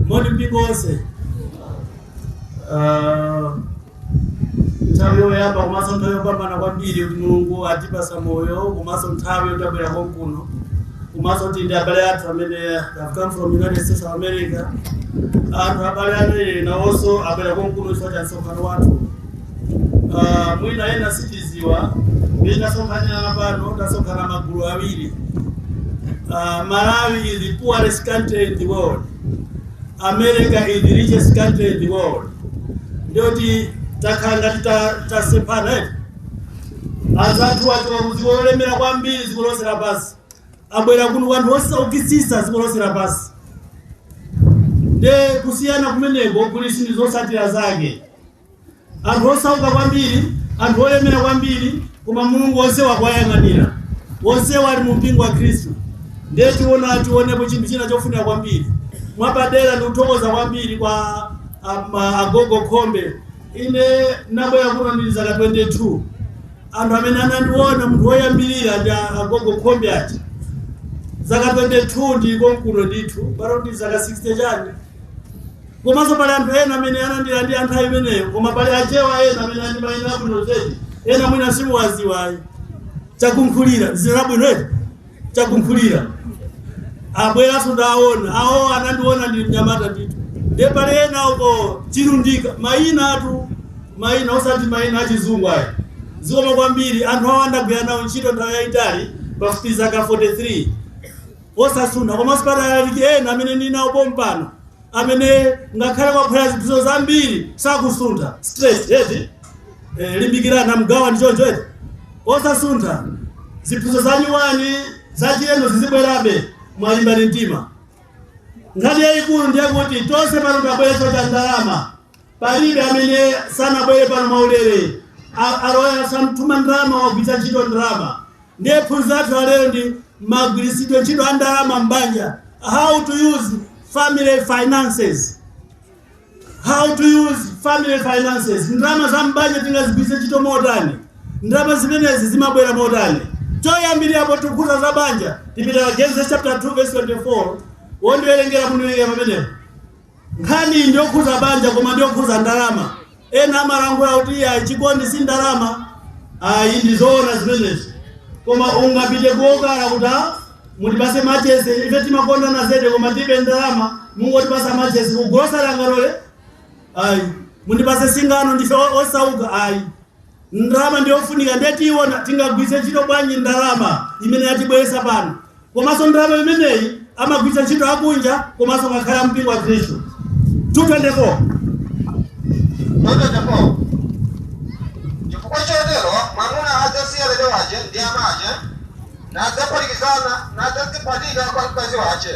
Moni mpingo wonse. Nthawi yoyamba komanso nthawi yopambana kwambiri kuti Mulungu atipasa moyo, komanso nthawi yotabwera konkuno, komanso tili ndi abale athu amene have come from United States of America. Anthu abale amene nawonso abwera konkuno chifukwa cha msonkhano wathu. Mwina ena sitiziwa mmene tasonkhanirana pano. Tasonkhana magulu awiri. Malawi is the poorest country in the world. America is the richest country in the world. Ndiyoti takhala ngati tasemphana eti. Anzathu achoka ku dziko lolemera kwambiri, dziko lonse lapansi, abwera kuno anthu osaukitsitsa, dziko lonse lapansi. Nde kusiyana kumeneko kuli zinthu zotsatira zake. Anthu osauka kwambiri, anthu olemera kwambiri, koma Mulungu onse wakuwayang'anira. Onsewo ali mu mpingo wa Khristu. Ndiye tiona, tionepo chinthu china chofunika kwambiri. Mwapadera ndikuthokoza kwambiri kwa agogo Khombe. Ine nabwera kuno ndili zaka 22. Anthu amene anandiona, munthu woyambirira ndi agogo Khombe aja. Zaka 22 ndili konkuno ndithu, pano ndi zaka 60 chani. Komanso pali anthu ena amene anandilandira nthawi imeneyo, koma pali achewa ena amene andi mayina abwino zedi, ena mwina simuwaziwa ayi. Chakunkhulira, zina labwino eti, Chakunkhulira, abweranso, ndaona awo anandiona ndili mnyamata ndithu. Ndiye pali ena uko, Chirundika, mayina atu, mayina osati mayina achizungu aya. Zikoma kwambiri. Anthu awo andagwira nawo ntchito nthawi yayitali, pafupi zaka 43, osasuntha. Komanso pali alaliki ena amene ndinawo pompano amene ngakhale kwaphwera zinthu zambiri sakusuntha, straight eti. Limbikirana mgawa ndi choncho eti, osasuntha. Ziphuzo zanyuwani zachilendo zizibwerabe, mwalimbani mtima. Nkhani yayikulu ndiye kuti tonse pano tabweretsa cha ndalama. Palibe amene sanabwere pano mwaulere. Aloya samtuma ndalama, wagwiritsa ntchito ndalama. Ndiye phunziro lathu lalero ndi magwiritsidwe ntchito a ndalama m'banja, how to use family finances, how to use family finances. Ndalama za mbanja tingazigwiritse ntchito motani? Ndalama zimenezi zimabwera motani? Choyambirirapo tikukhuza za banja, tipita Genesis chapter 2 verse 24. Wondiwerengera, mundiwerengera pamenepo. Nkhani iyi ndiyokhuza banja koma ndiyokhuza ndalama. Ena amalankhula kuti ayi, chikondi si ndalama. Ayi, ndizoona zimenezi, koma ungapite kuokala kuti, "Ah, mutipase machesi, ife timakondana zedi koma tibe ndalama, mungotipasa machesi," kugulosala angalole? Ayi. "Mundipase singano, ndife osauka." Ayi, ndalama ndiyofunika. Ndetiona tingagwiritse ntchito bwanji ndalama imene yatibweretsa pano, komanso ndalama imeneyi amagwiritsa ntchito akunja komanso ngakhale mpingo wa Khristu. 224. 224. Chifukwa chotero mwamuna adzasiya tate wace ndi amace, nadzaphatikizana, nadzadziphatika kwa mkazi wace,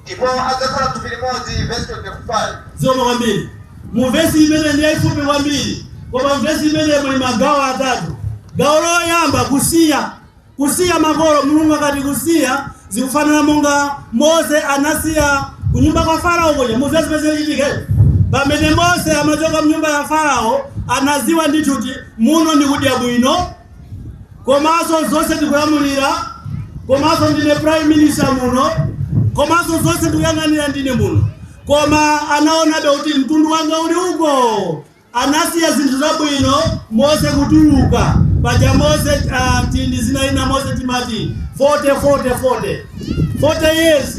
ndipo adzakhala thupi limodzi. Verse 25. Zikoma kwambiri. Mu vesi imene ndi yayifupi kwambiri, koma mvesi imene muli magawo atatu. Gawo loyamba, kusiya, kusiya makolo. Mulungu akati kusiya, zikufanana monga Mose anasiya kunyumba kwa Farao kuja. Muziwa zimene zinachitika pamene Mose amachoka mnyumba ya Farao? Anaziwa ndithu kuti muno ndikudya bwino, komanso zonse ndikulamulira, komanso ndine prime minister muno, komanso zonse ndikuyang'anira ndine muno, koma anaonabe kuti mtundu wanga uli uko. Anasiya zinthu zabwino Mose kutuluka paja. Mose, tindi zina ina Mose timati 40 40 40 40 years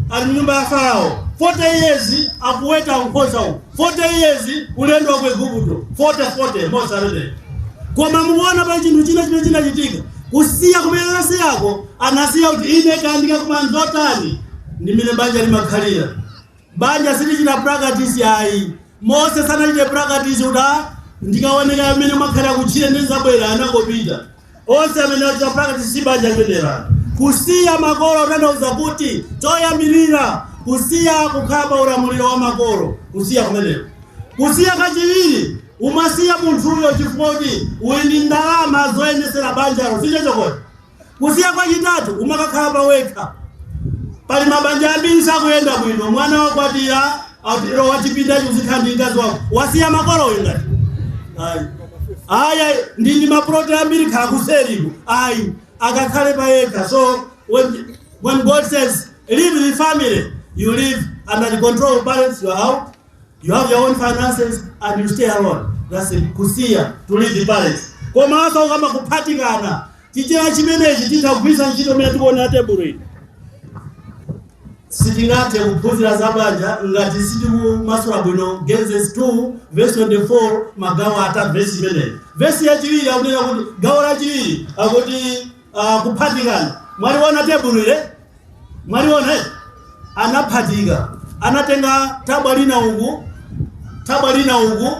ali mnyumba ya Farao, 40 years akuweta nkhosa uku, 40 years ulendo wa ku Igupto, 40 40 Mose amene. Koma mukuona pa chinthu china chimene chinachitika, kusiya kumene anasiyako, anasiya kuti ine kandika kumanzotani. Ndimene banja limakhalira. Banja silichita practice ayi. Mose sanachite practice kuti, "Ah, ndikaoneka amene makhala kutchire ndizabwera." Anangopita. Onse amene achita practice si banja limenela. Kusiya makolo kutanthauza kuti choyambirira kusiya kukhala pa ulamuliro wa makolo, kusiya kumeneko. Kusiya kachiwiri, umasiya munthuyo chifukwa kuti uli ndi ndalama zoyendesera banjalo, sichochokoti. Kusiya kwachitatu, umakakhala pawekha. Pali mabanja ambiri sakuyenda bwino. Mwana wakwatira, atiro wachipinda uzikhala ndi mkazi wako. Wasiya makolo uyu ngati ayi aya ndi maploti ambiri, khala kuseriko. Ayi, akakhale payekha. So when God says leave the family, you leave Under the control of parents, you are out. You have your own finances and you stay alone. That's it. Kusiya, to leave the parents. Komanso kama kuphatikana. Chichewa chimenechi titagwiritsa ntchito mmene tikuona tebulu ili. Sitingathe kuphunzira za banja ngati sitikumasula bwino Genesis 2 verse 24, magawo atatu, verse imeneyi. Verse yachiwiri akunena kuti, gawo lachiwiri akuti kuphatikana. Mwaliona tebulu ile? Mwaliona eh? Anaphatika, anatenga thabwa lina uku, thabwa lina uku,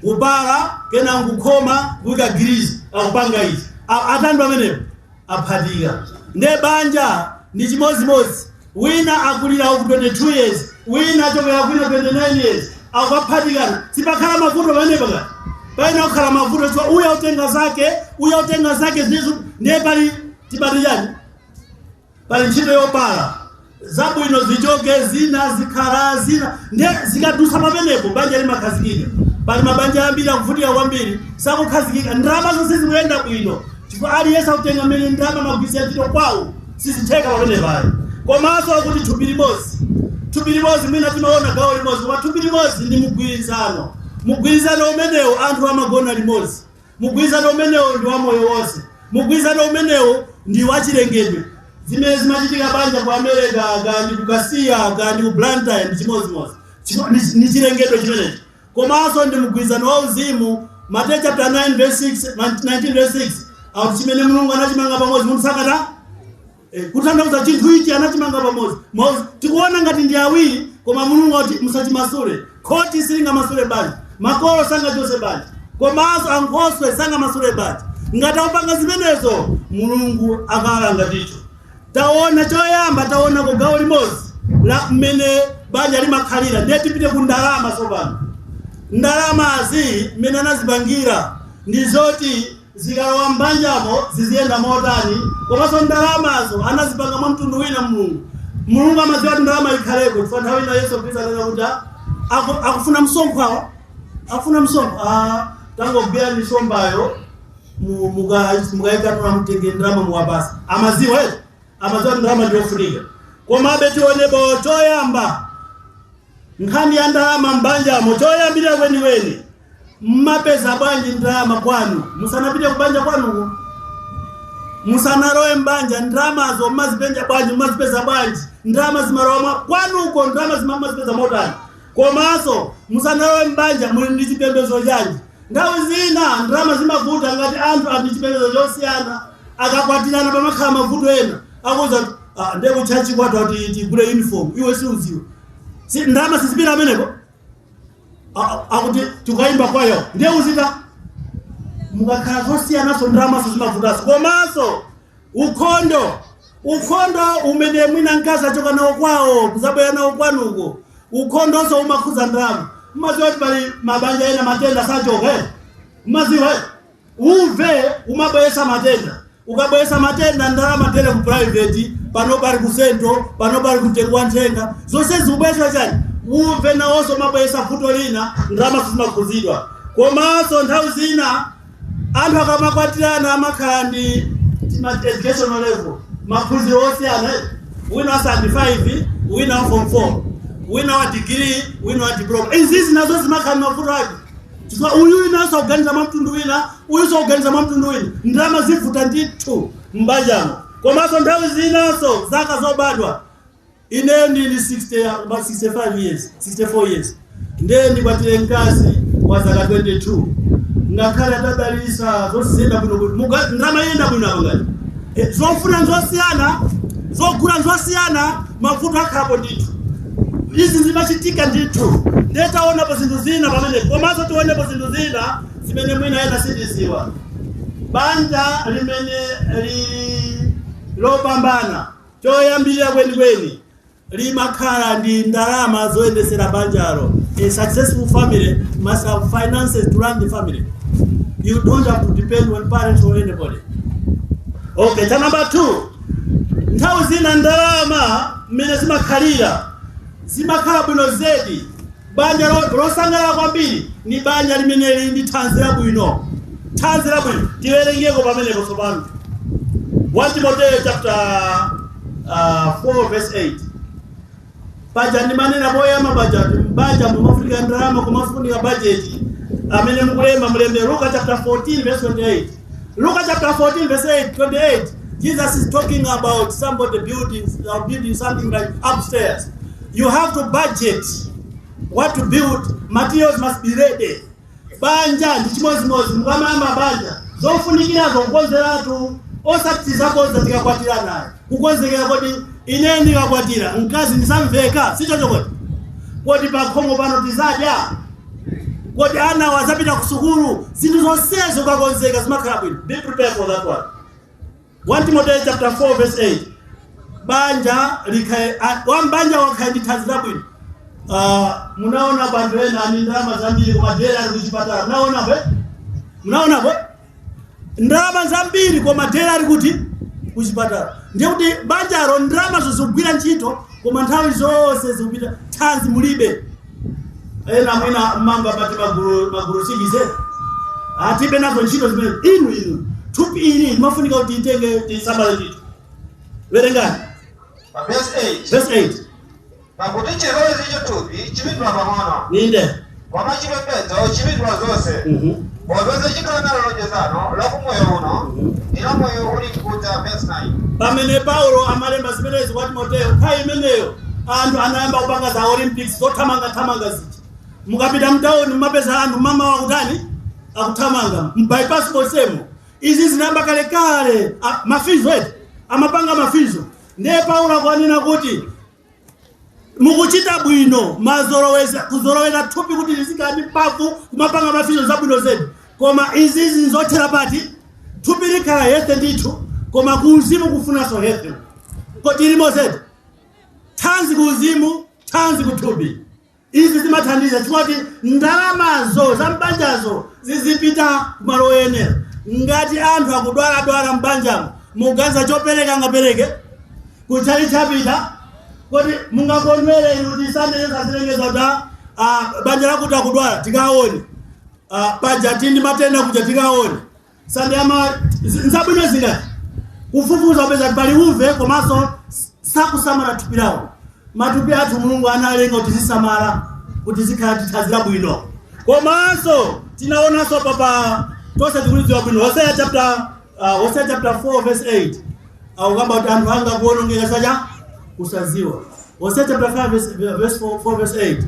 kupala, kena nkukhoma, kuyika girizi, akupanga izi. Atani pamenepo? Aphatika. Nde banja ndi chimodzimodzi. Wina akulira uku 22 years, wina achokera kwina 29 years, akaphatikana, sipakhala mavuto pamenepo? Ngati paina kukhala mavuto chifukwa uya utenga zake, uya utenga zake zinezo. Ndiye pali tibati chani, pali ntchito yopala zabwino zichoke, zina zikhala zina. Ndiye zikadusa pamenepo, banja limakhazikika. Pali mabanja ambiri akuvutika kwambiri, sakukhazikika, ndalama zonse zikuyenda bwino chifukwa aliyense akutenga mmene ndalama magwirizira ntchito kwawo, sizitheka pamenepo ayi. Komanso akuti thupi limodzi. Thupi limodzi, mwina timaona gawo limodzi, koma thupi limodzi ndi mugwirizano. Mugwirizano umenewu, anthu amagona limodzi. Mugwirizano umenewu ndi wa moyo wonse. Mugwirizano umenewu ndi wachilengedwe. Zimene zimachitika banja ku America, kandi ku Kasiya, kandi ku Blantyre, ndi chimodzimodzi. Ndi chilengedwe chimenechi. Komanso ndi mugwirizano wa uzimu. Mateyu chapter 9 verse 6, 19 verse 6 akuti chimene Mulungu anachimanga pamodzi munthu sakata. Kutanthauza chinthu ichi anachimanga pamodzi. Tikuona ngati ndi awiri, koma Mulungu akuti musachimasule. Khoti silingamasule banja, makolo sangachose banja, komanso ankhoswe sangamasule banja. Ngati akupanga zimenezo, Mulungu akalanga ndithu. Taona choyamba, taona ku gawo limodzi la mmene banja limakhalira. Ndiye tipite ku ndalama tsopano. Ndalamazi mmene anazipangira ndi zoti zikalowa mbanjamo ziziyenda motani? Komanso ndalamazo anazipanga mwa mtundu wina Mulungu. Mulungu amadziwa kuti ndalama ikhaleko, chifukwa nthawi ina Yesu Khristu anena kuti akufuna msonkho awa, akufuna msonkho. Tangogwira misombayo, mukayikatula, mtenge ndalama muwapasa. Amaziwa eti? Amadziwa kuti ndalama ndiyofunika. Komabe tionepo choyamba nkhani ya ndalama mbanjamo. Choyambirira kwenikweni, mmapeza bwanji ndalama kwanu musanapite kubanja kwanuko, musanalowe mbanja? Ndalamazo mmazipenja bwanji? Mmazipeza bwanji? Ndalama zimalowa mwa kwanuko, ndalama mmazipeza motani? Komanso musanalowe mbanja, muli ndi chipembedzo chanji? Nthawi zina ndalama zimavuta ngati anthu ali ndi chipembedzo chosiyana. Akakwatirana pamakhala mavuto ena, akuza kuti, "Ah, ndiye kutchachi kwathu ati tigule uniform, iwe siuziwa." Si ndalama sizipita amenepo? Akuti tikayimba kwayo, ndiye uzita. Mukakhala zosiyanaso, ndalamaso zimavutanso. Komanso ukhondo, ukhondo umene mwina mkazi achoka nawo kwawo kuzabwera nawo kwanuko, ukhondonso umakhuza ndalama. Mmaziwa kuti pali mabanja ena matenda sachoka eh? Mmaziwa eh? Uve umabweresa matenda. Ukabweresa matenda, ndalama tere ku private, pano pali ku central, pano pali kumtengo wa nthenga, zonse zikubweresa chani? Uve nawonso umabweresa vuto lina, ndalama sizimakhuzidwa. Komanso nthawi zina anthu akamakwatirana amakhala ndi educational level, maphunziro osiyana. Wina wa standard 5, wina wa form 4, wina wa degree, wina wa diploma. Izizi nazo zimakhala mavuto ake, chifukwa uyu winanso akuganiza mwa mtundu wina, uyunso akuganiza mwa mtundu wina, ndalama zivuta ndithu m'banjamo. Komanso nthawi zinanso zaka zobadwa. Ineyo ndili 60, about 65 years, 64 years, ndiye ndikwatire mkazi wa zaka 22. Ngakhale atadalisa zonse ziyenda bwino bwino, ndalama iyenda bwino apo, ngati zofuna nzosiyana, zogula nzosiyana, mavuto akhalapo ndithu. Izi zimachitika ndithu. Ndiye taonapo zinthu zina pamene, komanso tionepo zinthu zina zimene mwina ena sindiziwa. Banja limene lili lopambana, choyambirira kwenikweni limakhala ndi ndalama zoyendesera banjalo. A successful family must have finances to run the family. You don't have to depend on parents or anybody. Okay, cha number 2, nthawi zina ndalama mmene zimakhalira, zimakhala bwino zedi. Banja losangalala kwambiri ni banja limene lili ndi thanzi labwino, thanzi labwino. Tiwerengeko pamenepo tsopano 1 Timoteyo chapter 4 verse 8. Paja ndimanena poyamba paja mbanja mumafunika ndalama kumafunika bajeti. Amene mukulemba mulembe Luka chapter 14 verse 28. Luka chapter 14 verse 8, 28. Jesus is talking about somebody building something like upstairs. You have to budget what to build. Materials must be ready. Banja ndi chimodzimodzi mukamayamba banja zofunikira zokonzeratu osati tizakonza tikakwatira naye kukonzekera kodi ine ndikakwatira mkazi ndisamveka sichocho kodi kodi pakhomo pano tizadya kodi ana wazapita ku sukulu zinthu zonsezo ukakonzeka zimakhala bwino. Be prepared for that one. 1 Timothy chapter 4 verse 8. Banja likhale wambanja wakhale ndi thanzi labwino. Munaona bantu ena ani ndalama zambiri koma dera ali kuchipatala. Munaonapo? Munaonapo? Ndalama zambiri koma dera ali kuti kuchipatala. Ndiye kuti banjalo ndalama zozigwira ntchito koma nthawi zonse zikupita thanzi mulibe. Ena mwina mmanga pati magulu sikize atibe nazo ntchito zimene inu thupi ili limafunika kuti itenge tisamale ntchito. Werengani Pa verse 8. Verse 8. Pakuti chilowezi cha thupi chipindula pang'ono, Ninde. koma chipembedzo chipindula zonse, popeza chikhala nalo lonjezano la kumoyo uno ndi la moyo uli nkudza. Verse 9. Pamene Paulo amalemba zimenezi kwa Timoteyo, nthawi imeneyo anthu anayamba kupanga za Olympics zothamangathamanga zija. Mukapita mtawuni mumapeza anthu mama wakutani akuthamanga mbypass posemo. Izi zinayamba kalekale, mafizo eti amapanga mafizo. Ndiye Paulo akuanena kuti mukuchita bwino mazoloweza kuzoloweza thupi kuti lizikhala ndi mphamvu kumapanga mafizo zabwino zedi, koma izizi nzothera pati. Thupi likhala healthy ndithu, koma kuuzimu kufunanso healthy koti ilimo zedi thanzi kuuzimu, thanzi kuthupi. Izi zimathandiza chifukwa kuti ndalamazo za mbanjazo zizipita kumalo oyenera. Ngati anthu akudwaladwala mbanjamo, muganiza chopereka angapereke kuchali chapita kuti mungakondwere inu kuti Sunday azilengeza kuti banja lakuti akudwala tikaone, paja tindi matenda kuja tikaone Sunday ama nzabwino zingati kufufuza kupeza pali uve komanso sakusamala thupi lawo. Matupi athu Mulungu analenga kuti zisamala kuti zikhala tithanzi labwino. Komanso tinaonanso papa tonse tikulidziwa bwino Hosea chapter 4 verse 8 akukamba kuti anthu anga kuonongeka sacha kusaziwa. Hosea chapter 5 verse 4 verse 8.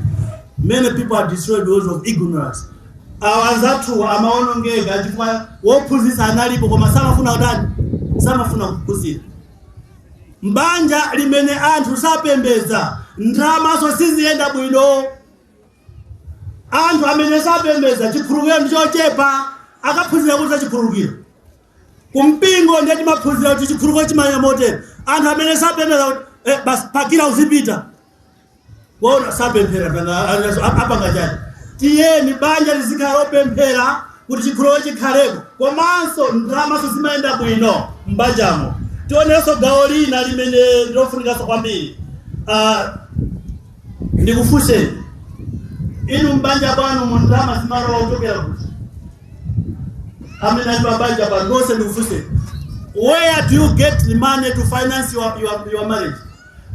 Many people are destroyed because of ignorance. Awa anzathu amaonongeka chifukwa wophunzitsa analipo koma samafuna kutani, samafuna kuphunzira. Mbanja limene anthu sapembedza, ndalamazo siziyenda bwino. Anthu amene sapembedza chikhulupiriro ndi chochepa. Akaphunzira kuti chikhulupiriro kumpingo ndiye timaphunzira kuti chikhulupiriro chimayenda motere. Anthu amene sapembedza kuti basi pakira uzipita kuona sapemphera apanga chani. Tiyeni banja lizikhala lopemphera kuti chikhulupiriro chikhaleko komanso ndalamazo zimayenda bwino mbanjamo. Tionenso gawo lina limene ndilofunikanso kwambiri. Ndikufunseni inu, mbanja bwanu mu ndalama zimalowa kuchokera kuti? Amene ali pabanja pano nonse ndikufunseni, where do you get the money to finance your marriage?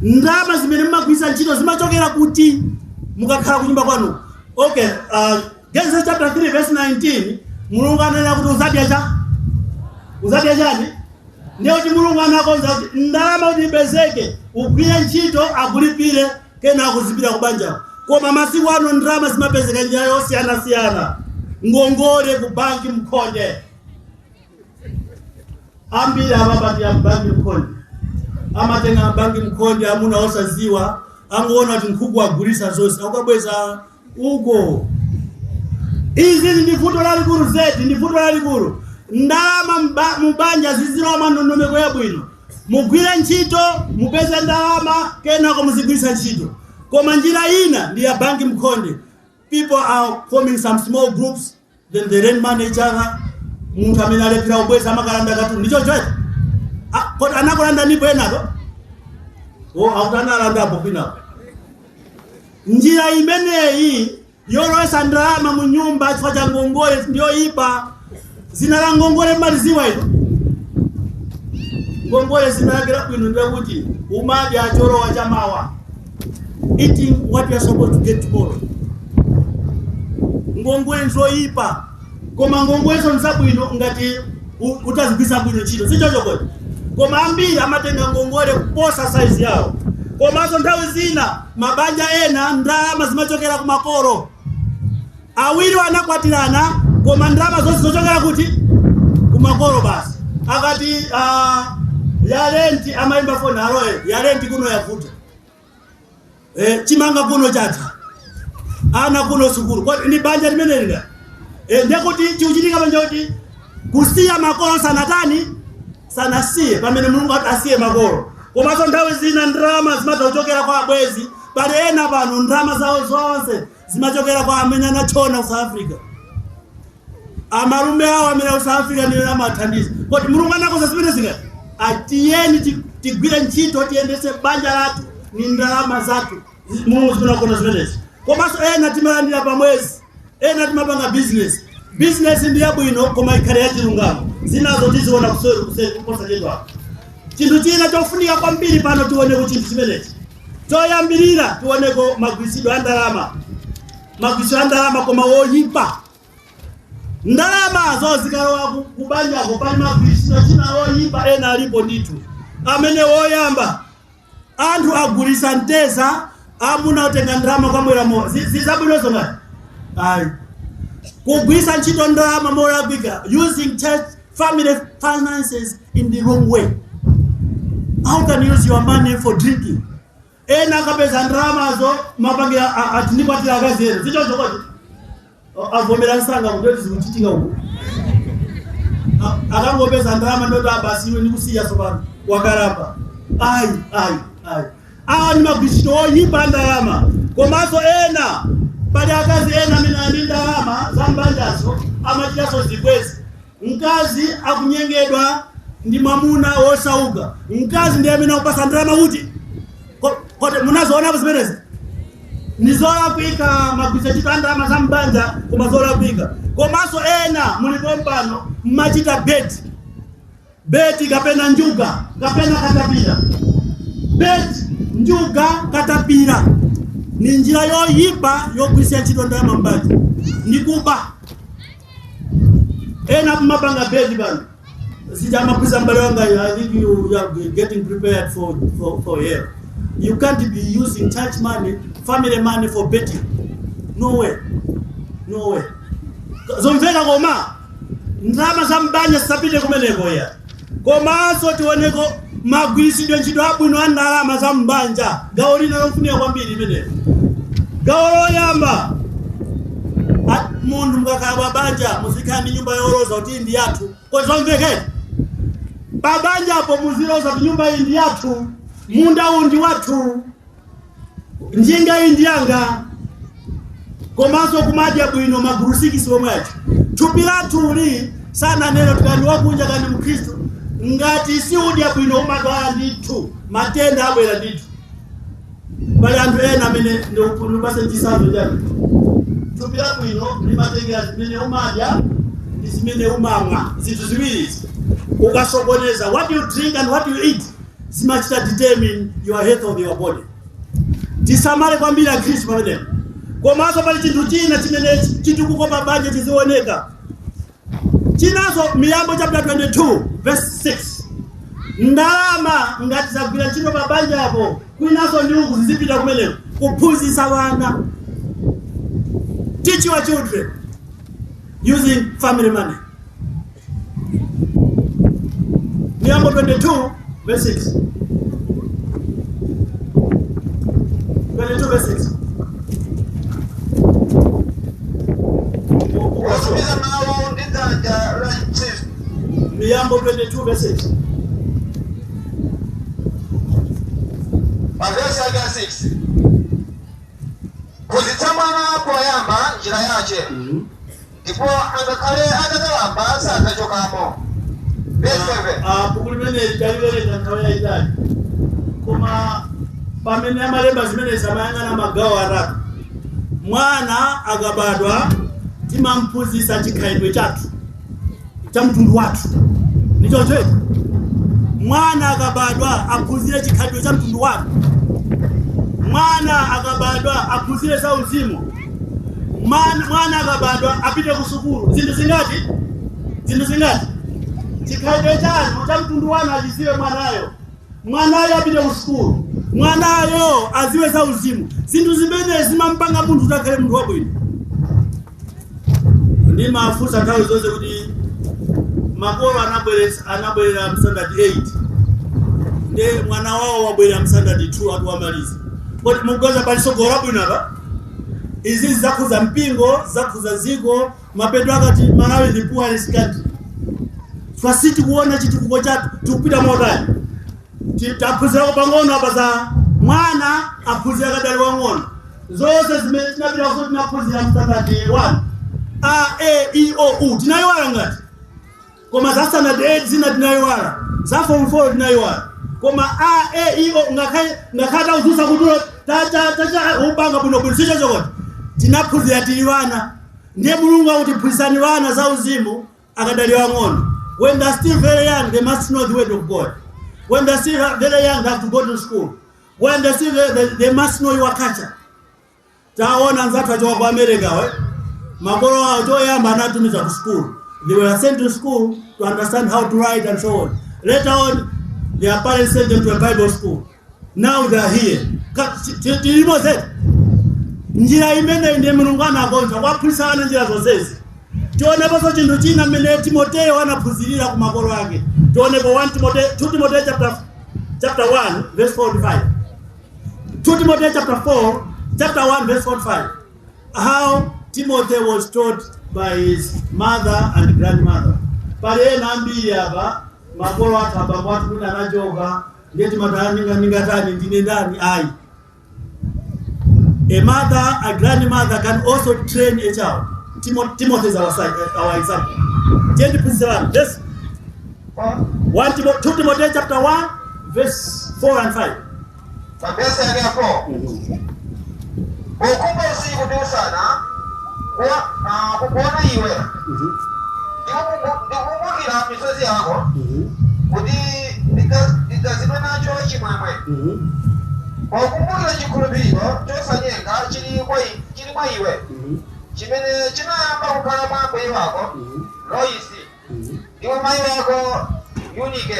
Ndalama zimene mumagwiritsa ntchito zimachokera kuti mukakhala kunyumba kwanu? Okay, Genesis chapter 3 verse 19, Mulungu ananena kuti uzadya cha uzadya chani. Ndiye kuti Mulungu anakonza kuti ndalama kuti ipezeke ugwire ntchito akulipire kena akuzipira kubanja. Koma masiku ano ndalama zimapezeka njira yosiyanasiyana, ngongole ku banki mkhonde. Ambiri amapatira banki mkhonde, amatenga banki mkhonde. Amuna osaziwa angoona kuti nkhuku agulisa zonse akukabweza uko. Izi ndi vuto lalikulu zedi, ndi vuto lalikulu. Ndalama mubanja zizilowa ndondomeko yabwino. Mugwire ntchito mupeze ndalama kenako muzigwiritsa ntchito. Koma njira ina ndi ya banki mkhonde. People are forming some small groups, then they lend money each other. Munthu amene alephera kubweza amakalanda katundu, ndicho chocho. Kodi anakulanda nipo enato o akuti analandapo kwinapo? Njira imeneyi yolowesa ndalama mu nyumba chifukwa cha ngongole ndiyoyipa. Zina la ngongole mmaliziwa ino ngongole zina lake labwino ndiye kuti umadya cholowa cha mawa. eating what you are supposed to get tomorrow. Ngongole nzoyipa, koma ngongolezo nzabwino ngati utazigwiritsa bwino ntchito, sichocho kodi? Koma ambiri amatenga ngongole kuposa saizi yawo. Komanso nthawi zina mabanja ena ndalama zimachokera ku makolo awiri anakwatirana, koma ndalama zonse zochokera kuti? Kumakolo basi. Akati ya rent, amayimba foni, "Aloe, ya rent kuno yavuta, chimanga kuno chatha, ana kuno sukulu." Kodi ni banja limeneli nga ndekuti chikuchitika panja kuti kusiya makolo sanatani, sanasiye, pamene Mulungu ati asiye makolo. Komanso nthawi zina ndalama zimatha kuchokera kwa abwezi. Pali ena pano ndalama zawo zonse zimachokera kwa amene anachona ku South Africa, amalume awo amene ku South Africa ndiwo amathandiza. Kodi Mulungu anakonza zimene zingati? Atiyeni tigwire ntchito, tiyendese banja lathu ni ndalama zathu. Mulungu zimenakonza zimenezi. Komanso ena timalandira pamwezi, ena timapanga business. Business ndi yabwino, koma ikhale yachilungamo. Zinazo tiziona kuseri kuseri posachedwa. Chinthu china chofunika kwambiri pano, tioneko chinthu chimenechi. Choyambirira, tioneko magwiritsidwe a ndalama, magwiritsidwe a ndalama koma woyipa. Ndalama zo zikalowa kubanjako, pali magwiritsidwe china woyipa ena alipo ndithu. Amene woyamba, anthu agulisa mteza, amuna otenga ndalama kwamweramo. Zizabwinozo ngati ayi. Kugwisa ntchito ndalama molakwika, using church family finances in the wrong way. How can you use your money for drinking? Ena akapeza ndalamazo mapangira ati ndikwatira akazi ena, sichoncho kodi? Avomera msanga kutoti zikuchitika uku. Akangopeza ndalama ndoti abasi, iwe ndikusiya sopano, wakalamba. Ayi, ayi, ayi, awa ni magwiritsidwe oyipa ndalama. Komanso ena, pali akazi ena amene ali ndalama za mbanjazo amachitanso zibwezi. Mkazi akunyengedwa ndi mwamuna wosauka, mkazi ndiye amene akupasa ndalama kuti kodi munazionapo zimenezi? Ni zolakwika magwiritso ntchito a ndalama za mbanja, koma zolakwika. Komanso ena mulipo mpano mmachita beti, beti kapena njuga kapena katapira. Beti, njuga, katapira ni njira yoyipa yogwiritsa ntchito ndalama mbanja, ni kuba. Ena kumapanga beti pano sijamapwisa. Mbale wanga, I think you are getting prepared for hell. You can't be using church money, family money for betting. No way, no way. Zomveka, koma ndalama za mbanja zisapite kumeneko ya. Komanso tioneko magwiritsidwe ntchito abwino a ndalama za mbanja, gawo lina lofunika kwambiri imenelo. Gawo loyamba, munthu mukakhala pa banja muzikhala ndi nyumba yoloza kuti iyi ndi yathu. Kodi zomvekeni? Pabanjapo muziloza kuti nyumba iyi ndi yathu, munda uwu ndi wathu, njinga iyi ndi yanga. Komanso kumadya bwino, magulu 6 omwe aja. Thupi lathuli sananene kuti wakunja kandi mkhristu, ngati siudya bwino umadwala ndithu, matenda abwera ndithu. Pali anthu ena amene, ndipase chisanzo chake, thupi labwino limatengera zimene umadya ndi zimene umamwa. Zinthu ziwiri izi ukasokoneza, what you drink and what you eat, zimachita determine your health of your body. Tisamale kwambiri akhristu pamenepo. Komanso pali chinthu china chimene chitukuko pa banja chizioneka chinanso, Miyambo chapter 22 verse 6. Ndalama ngati zagwira ntchito pa banjapo, kwinanso ndi uku zizipita kumeneko kuphunzitsa vana. Teach your children using family money. Miyambo 22 verse 6, 22 verse 6. Wosumiza mawu ndi dzanja la mchizi. Miyambo 22 verse 6. Pa vesi yake ya 6: "Phunzitsa mwana poyamba njira yace, ndipo angakhale atakalamba sadzachokamo." Vesi 7. Ah, buku limeneli taliwerenga nthawi yayitali, koma pamene amalemba zimenezi amayang'ana magawo atatu. Mwana akabadwa timamphunzitsa chikhalidwe chathu cha mtundu wathu, ndichoncho? Mwana akabadwa aphunzire chikhalidwe cha mtundu wathu. Mwana akabadwa aphunzire za uzimu. Mwana akabadwa apite ku sukulu. Zinthu zingati? Zinthu zingati? Chikhalidwe chanu cha mtundu wanu achiziwe mwanayo. Mwanayo apite ku sukulu, mwanayo aziwe za uzimu. Zinthu zimene zimampanga munthu kuti akhale munthu wabwino. Ndimafunsa nthawi zonse kuti makolo anabwerera m'standard 8, nde mwana wawo wabwerera m'standard 2 ati wamaliza. Kodi mukuganiza pali tsogolo labwino apa? Izi zakhuza mpingo, zakhuza ziko. Mapeto akati Malawi, the poorest country. Twasiti kuona chitukuko chathu tikupita motani. Taphunzirako pang'ono apa za mwana aphunzira kadali wang'ono. Zonse zimene tinapita kuso tinaphunzira m'standard 1, a e i o u, tinayiwala ngati, koma za standard 8 zina tinayiwala, za form 4 tinayiwala, koma a e i o ngakhale ngakhale takuzusa kutulo tacha upanga bwinobwino, sichochokoti tinaphunzira tili vana. Ndiye Mulungu akutiphunzitsani vana za uzimu akadali wang'ono. When they're still very young, they must know the word of God. When they're still very young, they have to go to school. When they're still very, they must know your culture. Taona anzathu achoka ku America we, makolo awo choyamba anatumiza ku school. They were sent to school to understand how to write and so on. Later on, their parents sent them to a Bible school. Now they are here. Tilimo zetu. Njira imeneyi ndiye Mulungu anakonza kwaphunzitsa ana njira zonsezi. Tioneponso chinthu china mmene Timoteyo anaphunzirira ku makolo ake. Tionepo 1 Timoteyo, 2 Timoteyo chapter 1 verse 45. 2 Timothy chapter 4, chapter 1 verse 45, how Timothy was taught by his mother and grandmother. Pali ena ambiri apa makolo athu, abambo athu kuti anachoka, ndiye timatani, ningatani, ndine ndani? Ayi. A mother, a grandmother can also train a child. Timothy is our example. Tiye tiphunzitsirani. Yes. 1 2 Timothy chapter 1 verse 4 and 5. Pa vesi yake ya 4: Pokhumba usiku ndi usana kukuona iwe, ndikukumbukira misozi yako, kuti ndidzazidwe nacho chimwemwe, pokumbukira chikhulupiriro chosanyenga chili mwa iwe, chimene chinayamba kukhala mwa mbuye wako Loisi ndi mwa mayi wako Yunike,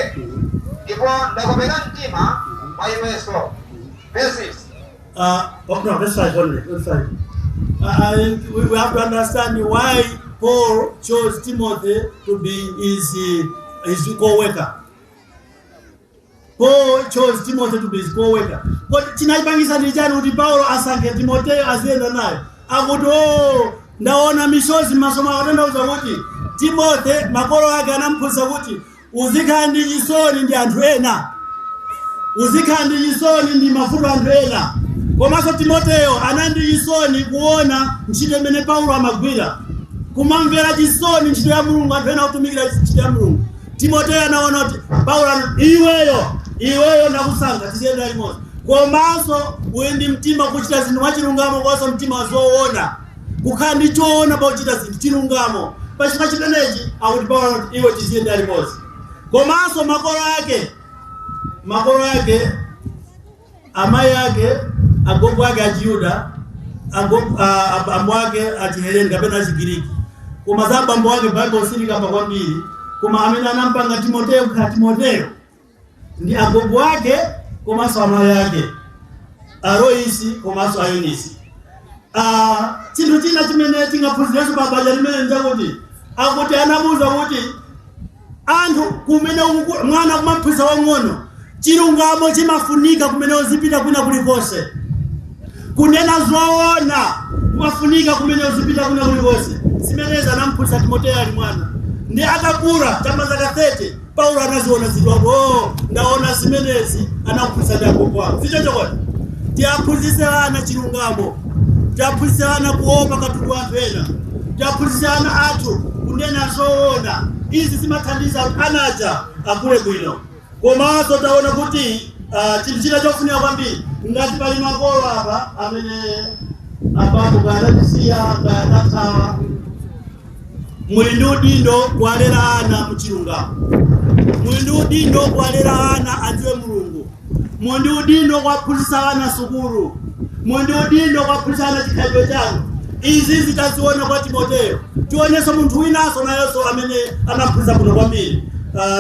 ndipo ndakopeka mtima mwa iwenso. Verse 6. Oh, no, verse 5 only. Verse 5. We have to understand why Paul chose Timothy to be his co-worker. Paul chose Timothy to be his co-worker. But chinachipangisa ndi chani kuti Paulo asankhe Timoteyo aziyenda naye? Akuti, "Oh, ndaona misozi m'maso mwako." Atanthauza kuti Timothy makolo ake anamuphunzitsa kuti uzikhala ndi chisoni ndi anthu ena, uzikhala ndi chisoni ndi mavuto anthu ena. Komanso Timoteyo anali ndi chisoni kuona ntchito imene Paulo amagwira, kumamvera chisoni ntchito ya Mulungu, anthu ena akutumikira ntchito ya Mulungu. Timoteyo anaona kuti Paulo iweyo, iweyo ndakusankha tiziyenda limodzi, komanso uli ndi mtima kuchita zinthu mwachilungamo, komanso mtima zoona, kukhala ndi choona pakuchita zinthu, chilungamo. Pachifukwa chimenechi akuti Paulo anati, "Iwe tiziyenda limodzi." Komanso makolo ake, amayi ake, agogo ake Achiyuda, abambo ake Achiheleni kapena Achigiriki. Koma za abambo ake Bible silikamba kwambiri, koma amene anampanga Timoteyo kukhala Timoteyo ndi agogo ake komanso amayi ake, Aloisi komanso Ayunisi. Chinthu china chimene tingaphunzirenso pa banja limene nchakuti akuti anamuwuza kuti anthu kumene mwana kumamphunzitsa wang'ono chilungamo chimafunika kumene uzipita kwina kulikonse. Kunena zoona kumafunika kumene uzipita kwina kulikonse. Zimenezi anamphunzitsa Timoteyo ali mwana. Ndi akakula chama zaka 30, Paulo anaziona zinthu apo, "Oh, ndaona zimenezi anakuphunzitsa ndi agogo ako." Sichochokoti tiaphunzitse ana chilungamo, tiaphunzitse ana kuopa katundu anthu ena, tiaphunzitse ana athu kunena zoona. Izi zimathandiza kuti anaja akule bwino. Komanso taona kuti chinthu china chofunika kwambiri, ngati pali makolo apa amene abambo kaanatisiya, kaanathawa, muli ndi udindo kuwalera ana muchilungamo, muli ndi udindo kuwalera ana adziwe Mulungu, muli ndi udindo kuwaphunzitsa ana sukulu. Muli ndi udindo kuwaphunzitsa ana chikhalidwe chanu. Izi zitaziona kwa Timoteyo, tionenso munthu winanso nayenso amene anaphunzitsa bwino kwambiri.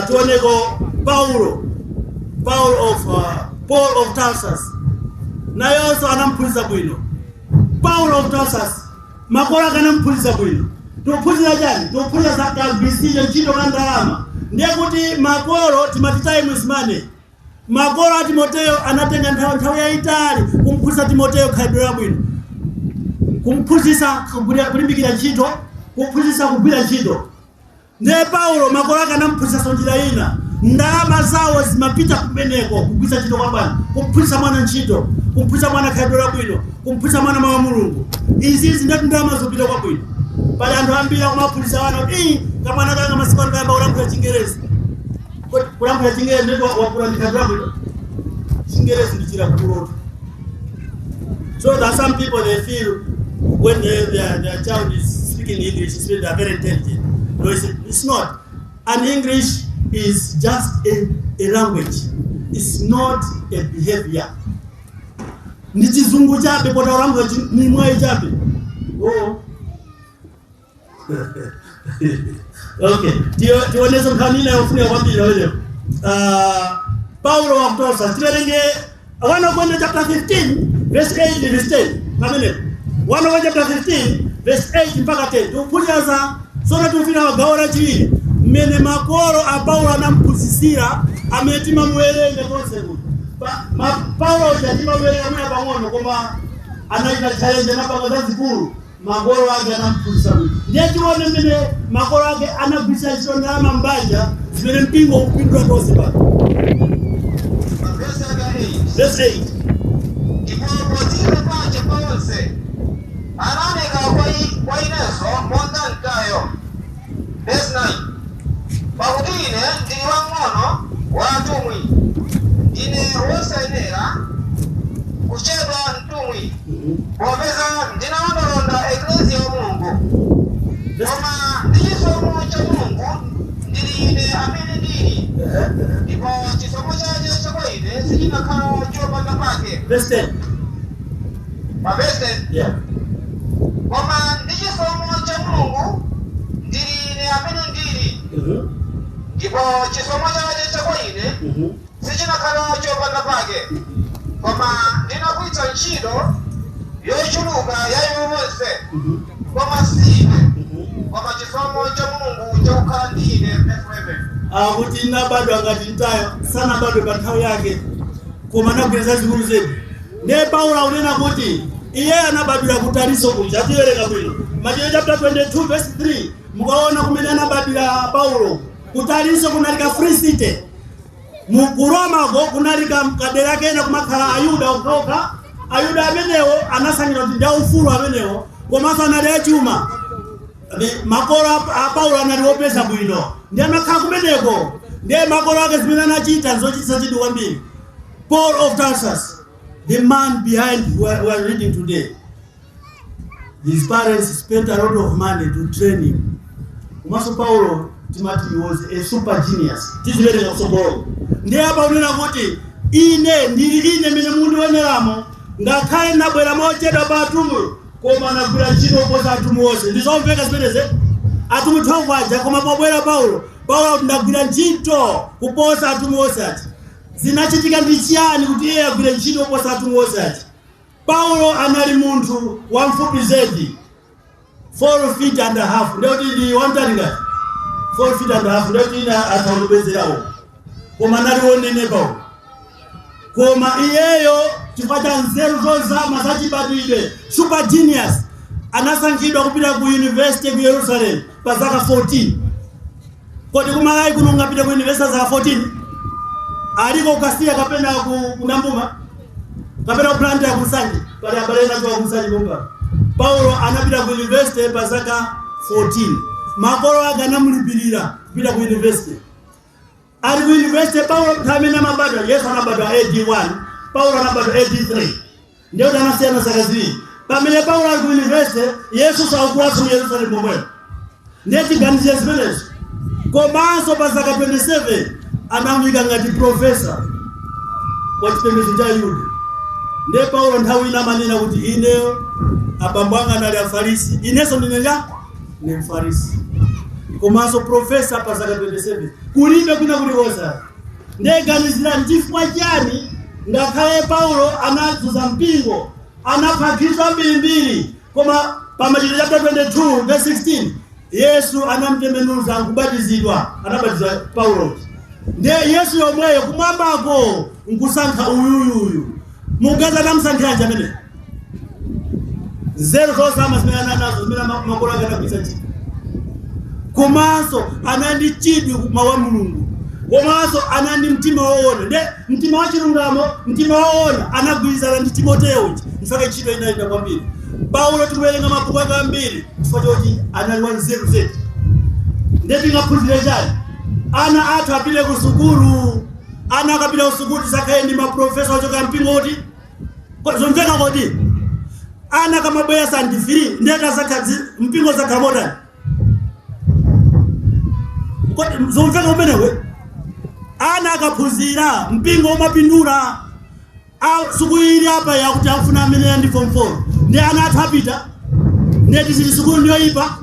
Tioneko Paulo, Paul of Tarsus, nayonso anamphunzitsa bwino. Paul of Tarsus, makolo ake anamphunzitsa bwino. Tikuphunzira chani? Tikuphunzira za kagwiritsidwe ntchito ka ndalama. Ndiye kuti makolo timati time is money. Makolo a Timoteyo anatenga nthawi yayitali kumphunzitsa Timoteyo khalidwe labwino, kumphunzitsa kulimbikira ntchito, kumphunzitsa kugwira ntchito. Ndiye Paulo makolo ake anamphunzitsanso njira ina. Ndalama zawo zimapita kumeneko kugwiritsa ntchito kwa bwana, kumphunzitsa mwana ntchito, kumphunzitsa mwana khalidwe labwino, kumphunzitsa mwana mawu a Mulungu. Izizi ndati ndalama zopita kwabwino. Pali anthu ambiri akumaphunzitsa ana kuti ii kamwana kanga masiku ano kayamba kulankhula Chingerezi. Kodi kulankhula Chingerezi ndeti wakula ndi khalidwe labwino? Chingerezi ndi chilankhulotu. So that some people, they feel when their child is speaking English, it's they are very intelligent. No, it's not. And English is just a language. It's not a behavior. Ndi chizungu chabe pota ulankhula ni mwayi chabe. Oh. Okay, tionenso nkhani ina yofunika kwambiri pamenepo. Paulo wa ku Tarsus, tiwerenge 1 Korinto chapter 15 verse 8 verse 10 pamenepo. 1 Korinto chapter 15 verse 8 mpaka 10. Tikuphunzira za sona, tikufika gawo lachiwiri mmene makolo a Paulo anamphunzitsira, amene timamuwerenga tonse kuno. Paulo uja timamuwerenga mwina pang'ono, koma anachita challenge, anapanga zazikulu. Makolo ake anamphunzitsa bwino. Ndiye tione mmene makolo ake anagwiritsa ntchito ndalama m'banja, zimene mpingo ukupindula tonse pano. Mavesi ake 8. Verse 8. Ndipo potsiriza pache pa onse anaoneka kwa inenso monga mtayo. Verse 9. Pakuti ine ndili wamng'ono wa atumwi, ndine wosayenera kuchedwa mtumwi, popeza ndinalondalonda ekleziya wa Mulungu. Koma ndi chisomo cha Mulungu ndili ine amene ndili, ndipo chisomo chache cha kwa ine sichinakhala chopanda pake. Verse 10. Pa verse 10. Yeah. Koma ndi chisomo cha Mulungu ndili ine amene ndili, ndipo chisomo chache cha kwa ine sichinakhala chopanda pake, koma ndinagwiritsa ntchito yochuluka ya iwo onse, koma si ine, koma chisomo cha Mulungu chakukhala ndi ine. Verse 11. Akuti nabadwa ngati mtayo, sanabadwe pa nthawi yake, koma anagwira zazikulu zedi. Ndiye Paulo akunena kuti iye anabadwira ku Tariso kuja. Atiwerenga bwino Machitidwe chapter 22 verse 3, mukaona kumene anabadwira Paulo. Ku Tariso kunali ka free city. Mu ku Romako kunali kadera kena kumakhala Ayuda okhaokha. Ayuda amenewo anasankhidwa kuti ndi aufulu amenewo, komanso anali achuma. Makolo a Paulo anali wopeza bwino, ndi amakhala kumeneko. Ndiye makolo ake zimene anachita nzochititsa chidwi kwambiri. Paul of Tarsus, the man behind we are reading today, his parents spent a lot of money to train him. Komanso Paulo timati he was a super genius, tiziwerenga kutsogolo. Ndiye apa unena kuti ine ndili ine mene mundioneramo, ngakhale nabwera mochedwa pa atumwi, koma anagwira ntchito kuposa atumwi onse. Ndizomveka zimenezi, atumwi 12 aja, koma pobwera Paulo, Paulo akuti ndagwira ntchito kuposa atumwi onse aja. Zinachitika ndi chiyani kuti iye agwire ntchito kuposa atumwi onse aja? Paulo anali munthu wamfupi zedi, 4 feet and a half. Ndekuti ndi wamtali ngati 4 feet and a half, ndekuti ina atha kutibwezerawo, koma anali wonenepawo. Koma iyeyo chifukwa cha nzeru zozama zachibadwidwe, super genius, anasankhidwa kupita ku university ku Yerusalem pa zaka 14. Kodi kumalawi kuno ungapite ku university zaka 14? Aliko kukasiya kapena ku Nambuma kapena ku Blantyre, ku Nsanje? Pali abale ena ku Nsanje pompa. Paulo anapita ku university pa zaka 14. Makolo ake anamulipirira kupita ku university. Ali ku university Paulo, nthawi imene amabadwa Yesu, anabadwa AD 1, Paulo anabadwa AD 3, ndiye kuti anasiyana zaka 2. Pamene Paulo ali ku university, Yesu saukulaso mu Yerusalemu momwemo. Ndiye tiganizire zimenezo. Komanso pa zaka 27 anamuyika ngati professor wa chipembedzo cha Yuda. Ndiye Paulo nthawi ina amanena kuti ineyo abambo anga anali Afarisi, inenso ndine cha ni Mfarisi, komanso professor pa zaka 27, kulibe kwina kulikonse. Ndiye ganizirani chifukwa chani ngakhale Paulo anadzuza mpingo, anapha Khristu ambirimbiri, koma pa Machitidwe chapter 22 verse 16 Yesu anamtembenuza nkubatizidwa, anabatizwa Paulo. Ndiye Yesu yomweyo kumwambako nkusankha uyuyuyu, mugaza anamusankhiranji amene nzeru zosama zimene ananazo, zimene makolo ake anagwiritsa ntchito, komanso anali ndi chidwi mawu a Mulungu, komanso anali ndi mtima woona. Nde mtima wachilungamo, mtima woona, anagwirizana ndi Timoteyo uja, mfake ntchito inayenda kwambiri. Paulo tikuwerenga mabuku ake ambiri chifukwa choti anali wa nzeru zetu. Nde tingaphunzire chani? Ana athu apite ku sukulu. Ana akapita ku sukulu tisakhale ndi maprofesa ochoka mpingo kuti zomveka kodi ana kamabwera sandifiri ndeta zakhazi mpingo zakhala motani? Kodi zomveka kumenewe? Ana akaphunzira mpingo umapindula. Sukulu ili apa yakuti akufuna amene ndi form 4, ndi ana athu apita, ndiye tiziti sukulu ndiyoyipa.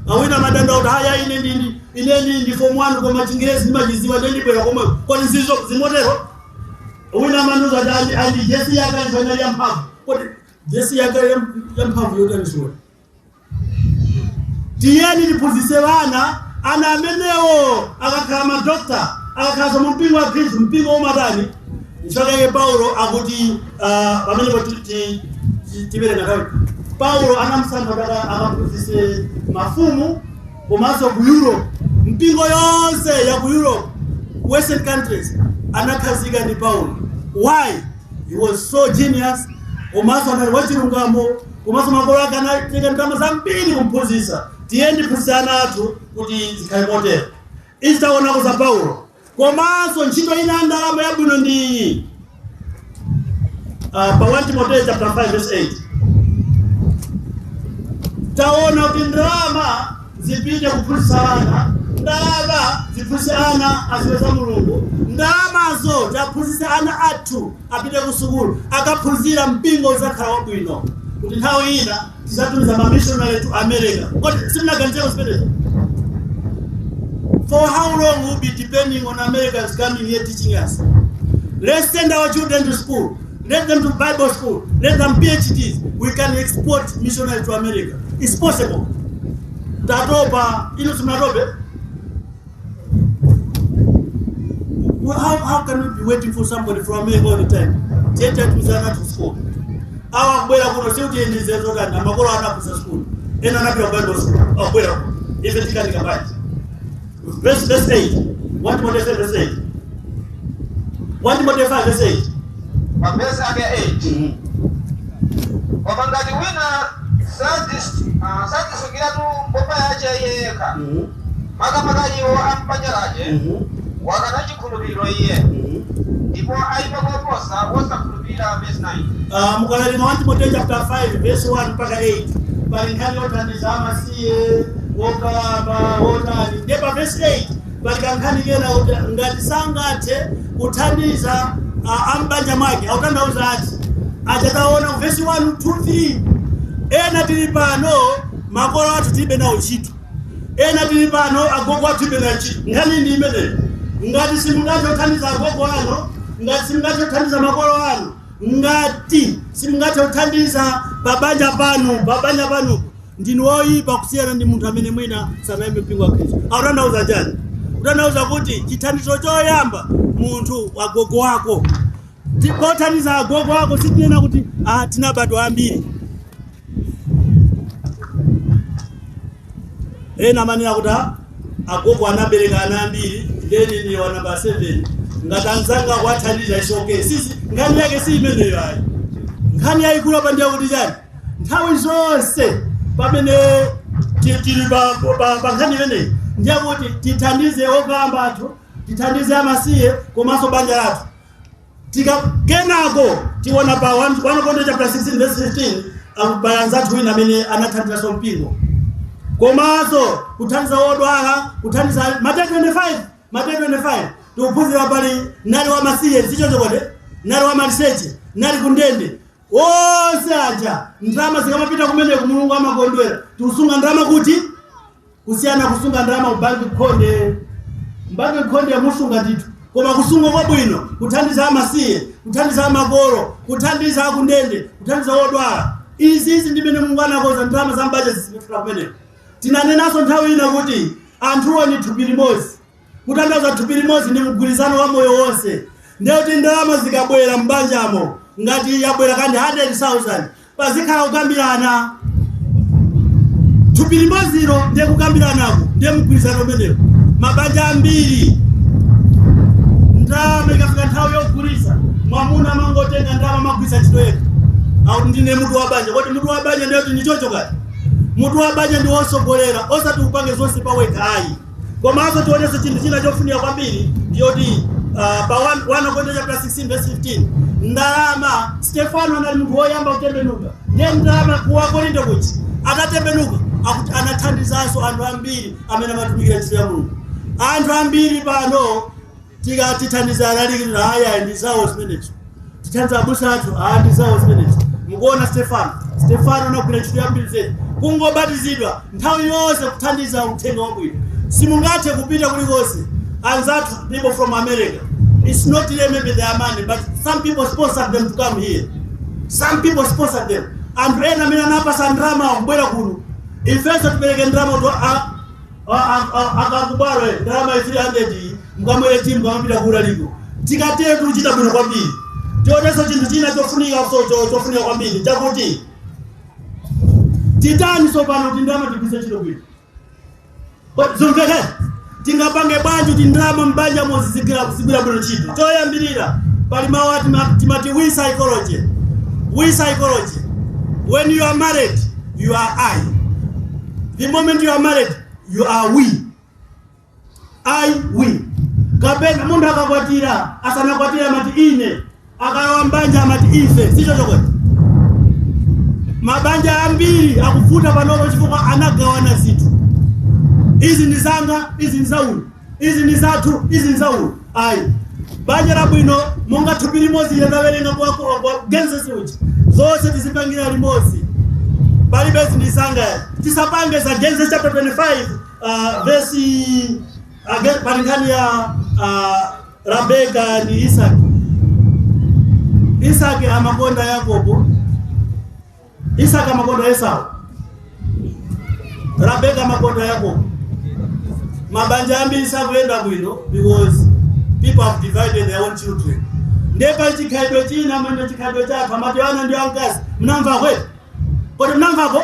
Awina madanda kuti haya, ine ndi ine ndi form 1 koma Chingerezi ndimachiziwa, ndiye ndibwera komweko. Kodi zizo zimotero? Wina manuza ati andi jesi yake inali ya mphamvu. Kodi jesi yake ya mphamvu yotanisura? Tiyeni tiphunzitse vana. Ana amenewo akakhala madokta, akakhala mu mpingo wa Khristu, mpingo umatani? Nchifukwa Paulo akuti pamenepo tipereka nthawi. Paulo anamusankha kuti akaphunzitse mafumu komanso ku Europe, mpingo yonse ya ku Europe, Western countries, anakhazika ndi Paulo. Why? He was so genius, komanso anali wachilungamo, komanso makolo ake anatenga ndalama zambiri kumphunzitsa. Tiye ndiphunzitse ana athu kuti zikhale motero. Izi taonako za Paulo. Komanso ntchito ina ya ndalama yabwino ndi iyi, pa 1 Timoteyo chapter 5 verse 8. Taona kuti ndalama zipite kuphunzitsa ana, ndalama ziphunzitse ana aziwe za Mulungu, ndalamazo tiaphunzitse ana athu apite ku sukulu. Akaphunzira mpingo uzakhala wabwino, kuti nthawi ina tizatumiza ma missionary to America. Kodi simunaganizeko zimenezo? For how long we'll be depending on Americans coming here teaching us? Let's send our children to school. Let them to Bible school. Let them PhDs. We can export missionaries to America. It's possible. Tatopa, ino simunatope? Well, how can we be waiting for somebody from America all the time? Tiete tuzana to school. Awa kubwera kuno siutiyendeze zotani, amakolo anapusa school. Ena anapita Bible school. Akubwera kuno. Ife tikanika bwanji. Verse 8. 1 Timothy 5 verse 8. 1 Timothy 5 verse 8. Pa vesi ake 8: koma ngati wina sadzisungiratu mbumba yace iye yekha, makamaka iwo ambanja lace, wakana chikhulupiriro iye, ndipo ayipa koposa wosakhulupirira. Vesi 9. Mukawerenga 1 Timothy chapter 5 verse 1 mpaka 8, pali nkhani yothandiza amasiye, wokalamba, wotani. Ndiye pa verse 8 pali kankhani kena kuti ngati sangathe kuthandiza ambanja mwake, akutanthauza ati achataona ku verse 1 2 3. Ena tili pano makolo athu tilibe nawo ntchito, ena tili pano agogo athu tilibe nawo ntchito. Nkhani ndi imeneyo. Ngati simungathe kuthandiza agogo anu, ngati simungathe kuthandiza makolo anu, ngati simungathe kuthandiza pabanja panu, pabanja panu ndinu woyipa kusiyana ndi munthu amene mwina sanayambe mpingo wa Khristu. Akutanthauza chani? Kutanthauza kuti chithandizo choyamba munthu agogo wako, pothandiza agogo ako sitinena kuti tinabadwa ambiri. Ena amanena kuti agogo anabereka ana ambiri, then ni wa number 7, ngati anzanga akuathandiza is okay. Sisi nkhani yake si imeneyo ayi. Nkhani yayikulu apa ndiye kuti chani? Nthawi zonse pamene tili pa nkhani imeneyi ndiye kuti tithandize okalamba athu, tithandize amasiye komanso banja lathu. Tika kenako tiona pa 1 Korinto chapter 16 verse 15, akubaya anzathu wina amene anathandizaso mpingo, komanso kuthandiza wodwala, kuthandiza. Mateyu 25, Mateyu 25 tikuphunzira pali nali wamasiye, sichocho? Kodi nali wamaliseche. Nali kundende. Onse aja ndalama zikamapita kumeneko Mulungu amakondwera. Tikusunga ndalama kuti kusiyana kusunga ndalama kubanki khonde. Mbanki khonde yamusunga ndithu. Koma kusunga kwabwino kuthandiza amasiye, kuthandiza amakolo, kuthandiza akundende, kuthandiza odwala. Izi ndimene Mulungu anakonza ndalama za mbanja zizipita kumeneko. Tinanenaso nthawi ina kuti anthuwo ni thupi limodzi. Kutanthauza thupi limodzi ndi mgwirizano wa moyo wonse. Ndiye kuti ndalama zikabwera m'banjamo ngati yabwera kandi 100,000 pazikhala kukambirana. Thupi limodzilo ndiye kukambiranako, ndiye mgwirizano umenewo. Mabanja ambiri ndalama ikafika nthawi yogulitsa, mwamuna amangotenga ndalama amagwiritsa ntchito yekha. Akuti ndine mutu wa banja. Kodi mutu wa banja ndiye kuti ndi chocho kati? Mutu wa banja ndi wosogolera, osati upange zonse pawekha ayi. Komanso tionenso chinthu china chofunika kwambiri ndiyoti pa 1 Korinto chapter 16 verse 15 ndalama. Stefano anali munthu woyamba kutembenuka, ndiye ndalama ku Korinto kuchi atatembenuka akuti anathandizanso anthu ambiri amene amatumikira ntchito ya Mulungu. Anthu ambiri pano tikatithandiza alaliki, aya ndi zawo zimenezo, tithandiza abusa athu, aya ndi zawo zimenezo. Mukuona Stefano anagwira ntchito yambiri zedi, kungobatizidwa nthawi yonse kuthandiza uthenga wabwino. Simungathe kupita kulikonse. Anzathu, people from America, it's not really maybe their money, but some people sponsored them to come here. Some people sponsored them. Anthu ena amene anapasa ndalama akubwera kuno. Ifenso tipereke ndalama kuti akakubwalo ndalama 300 iyi, mukamwere timu kamapita kulaliko. Tikatero tikuchita bwino kwambiri. Tionenso chinthu china chofunika chofunika kwambiri chakuti titani tsopano kuti ndalama tigwiritse ntchito bwino. Zomveka tingapange bwanji kuti ndalama mbanja mozizigwira kuzigwira bwino ntchito? Choyambirira pali mawu ati timati we psychology. We psychology: when you are married, you are I. The moment you are married, you are we. I, we. Kapena munthu akakwatira, asanakwatira amati ine, akalowa mbanja amati ife. Sicho chokwati? Mabanja ambiri akuvuta panopo chifukwa anagawana zinthu. Izi ndi zanga, izi ndi zaulu, izi ndi zathu, izi ndi zaulu. Ayi, banja labwino monga thupi limodzi linawerenga kwa Genesis uchi, zonse tizipangira limodzi, palibe izi ndi zanga. Tisapange za Genesis chapter 25 verse pali nkhani ya Rebeka ndi Isaki. Isaki amakonda Yakobo, Isaki amakonda Esau, Rebeka amakonda Yakobo. Mabanja ambiri sakuyenda bwino because people have divided their own children. Ndiye pali chikhalidwe china amene chikhalidwe chathu amati ana ndi amkazi. Mnamva kweti? Kodi mnamvako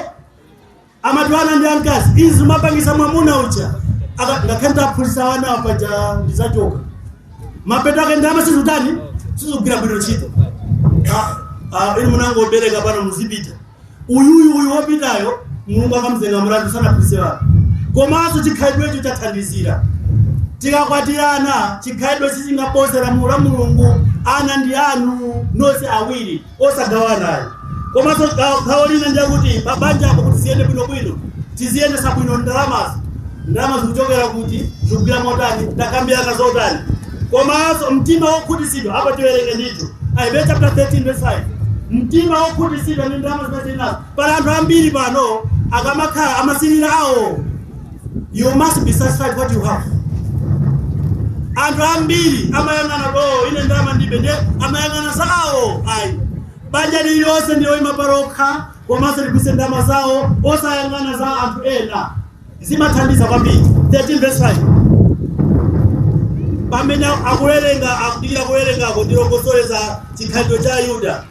amati ana ndi amkazi? Izi zimapangisa mwamuna uja ngakhale ndaphunzitsa ana apaja ndizachoka, mapeto ake ndalama sizutani, sizugwira bwino ntchito. Inu munangobereka pano, muzipita. Uyuyu uyu wopitayo Mulungu akamzenga mulandu, sanaphunzitse wanu. Komanso chikhalidwecho chathandizira. Tikakwatirana, chikhalidwe sichingaposa lamulo la Mulungu. Ana ndi anu nonse awiri, osagawanayo. Komanso gawo lina ndiyakuti pabanjapo kuti ziyende bwinobwino, tiziyendesa bwino ndalamazo. Ndalama zikuchokera kuti, zikugwira motani, takambirana zotani. Komanso mtima wokhutitsidwa. Apa tiwerenge ndithu Aheberi chapter 13 verse 5. Mtima wokhutitsidwa ndi ndalama zimene tili nazo. Pali anthu ambiri pano akamakhala amasilira awo. You must be satisfied what you have. Anthu ambiri amayang'ana, "Oh, ine ndalama ndibe," ndiye amayang'ana zawo. Ayi, banja lililonse ndiloyima palokha, komanso ligwise ndalama zawo osayang'ana za anthu ena, zimathandiza kwambiri. 13 verse 5. Pamene akuwerenga, akudikira kuwerengako, ndilongosoleza chikhalidwe cha Ayuda.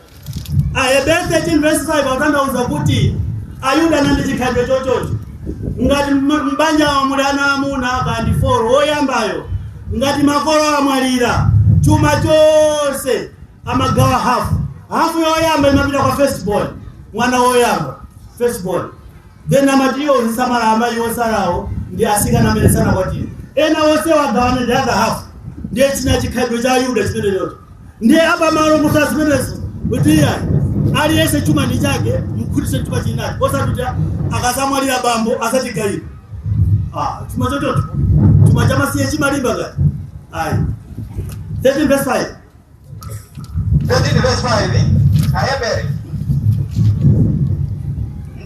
Aheberi 13 verse 5 akutanthauza kuti Ayuda anandi chikhalidwe chochocho. Ngati mbanja muli ana amuna kandi 4, woyambayo ngati makolo amwalira, chuma chonse amagawa hafu. Hafu yoyamba imapita kwa first born, mwana woyamba, first born. Then amati iwo uzisamala amayi osalawo ndi asikana amene sanakwatire. Ena onse wagawana ndi other half. Ndiye china chikhalidwe cha Ayuda chimene chocho. Ndiye apa malo musa zimenezo kuti iyayi, aliyense chuma ndi chake, mkhutise chuma chinacho, osati kuti akazamwalira bambo asatigayira. Ah, chuma chochocho, chuma chamasiye chimalimba ngati ayi. 13 verse 5. 13 verse 5, Aheberi: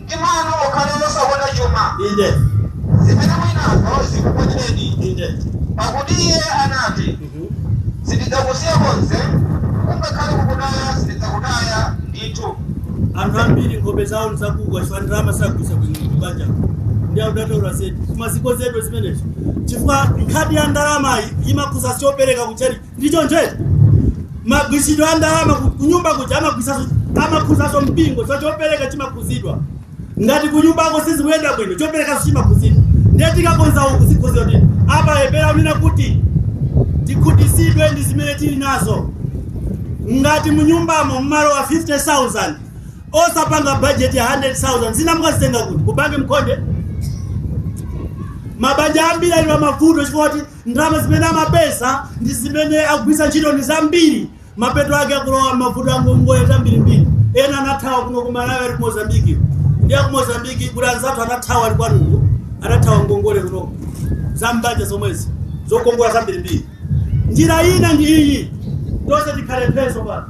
Mtima wanu ukhale wosakonda chuma, zimene muli nazo zikukwanireni, pakuti iye anati, "Sindidzakusiya konse, kungakhale kukutaya sindidzakutaya ndithu." Anthu ambiri nkhope zawo nzakugwa chifukwa ndalama sagwisa bwino kubanja. Ndi akudatola zedi kumaziko zedwe zimenezo, chifukwa nkhani ya ndalamayi imakhuza chopereka kucheri ndicho ncheti magwisidwe a ndalama kunyumba kuja amakhuzanso mpingo, chifukwa chopereka chimakhuzidwa. Ngati kunyumbako sizikuyenda bwino, choperekaso chimakhuzidwa. Ndiye tikakonza uku, zikhuzidwa. Tini apa Hebera unena kuti tikhutisidwe ndi zimene tili nazo. Ngati munyumbamo mmalo wa 50,000, osapanga budget ya 100,000. Zina mukazitenga kuti kubange mkhonde. Mabanja ambiri ali pamavuto chifukwa kuti ndalama zimene amapeza ndi zimene akugwiritsa ntchito ndi zambiri. Mapeto ake akulowa mavuto angongole zambirimbiri. Ena anathawa kuno ku Malawi, ali ku Mozambiki. Ndi aku Mozambiki kuti anzathu anathawa ali kwanuko, anathawa ngongole kuno zambanja zomwezi zokongola zambirimbiri. Njira ina ndi iyi, tonse tikhale pheso pano.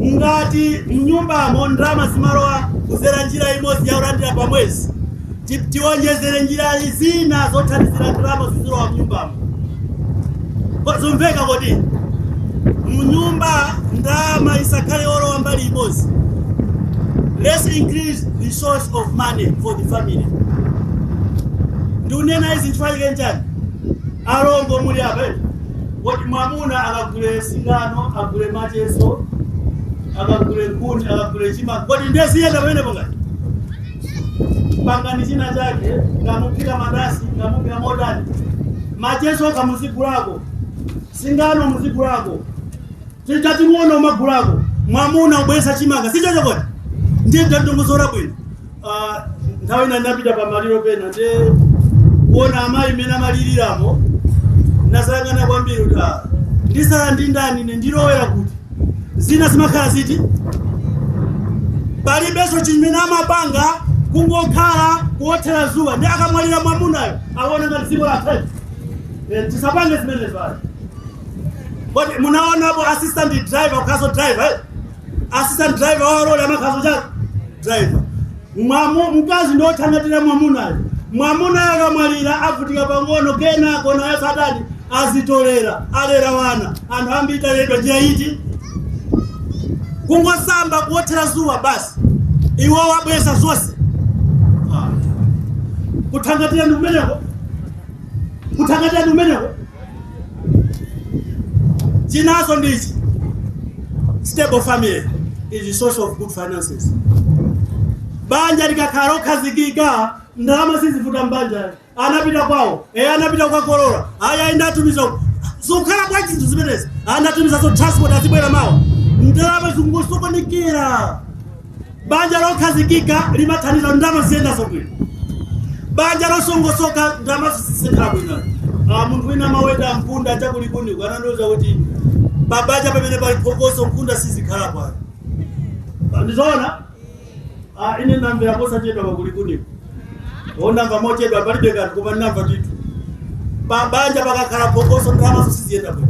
Ngati mnyumbamo ndalama zimalowa kuzera njira imodzi ya kulandira pamwezi, tiwonjezere njira zina zothandizira ndalama zizilowa mnyumbamo. Zomveka kodi? Mnyumba ndalama isakhale yolowa mbali imodzi. Let's increase the source of money for the family. Ndikunena izi chifukwa chake nchani? Alongo muli apa, eh? Kuti mwamuna akagule singano, agule macheso, akagule nkhuni, akagule chimanga, kodi ndiye ziyenda pamenepo? Ngati pangani china chake, ngamuphika mandasi, ngamuphika modani, macheso kamuzigulako, singano muzigulako, chating'ono umagulako, mwamuna ubwesa chimanga, sichocho kodi? Ndiye ndandongozora bwino. Ah, nthawi ina ndinapita pamaliro pena, ndiye kuona amayi mmene amaliliramo, ndasayang'ana kwambiri kuti ah, ndisala ndi ndani ine? Ndilowera kuti zina zimakhala ziti? Palibenso chimene amapanga, kungokhala kuothera zuwa. Ndi akamwalira mwamunayo, akuona ngati dziko lathe. Tisapange zimenezo ayi. Kodi munaonapo assistant driver kukhaso driver, eh? Assistant driver waloli amakhaso chake driver. Mkazi ndiothangatira mwamunayo. Mwamunayo akamwalira avutika pang'ono, kenako naye satani azitolera, alera wana. Anthu ambiri taleredwa njira iti? Kungosamba, kuothera zuwa basi, iwo wabwesa zonse. Ah. Kuthangatira ndi kumeneko, kuthangatira ndi kumeneko. Chinaso ndichi: stable family is the source of good finances. Banja likakhala lokhazikika, ndalama sizivuta mbanja. Anapita kwawo, e, anapita kukakolola, aya indatumiza, zikukhala bwanji zinthu zimenezi? Anatumiza zo transport, azibwera mawa. Ndalama zikungosokonekera. Banja lokhazikika limathandiza ndalama ziyenda bwino. Banja losongosoka, ndalama zizikhala bwino. Ah, munthu wina amaweta mkunda chakulikuni anandiuza kuti pabanja pamene pali phokoso, mkunda sizikhala pano. Ndizoona. Ah, ine ndamvera posachedwa pakulikuniko, ondamva mochedwa, palibe kanthu, koma ndinamva ndithu. Pabanja pakakhala phokoso, ndalama siziyenda bwino.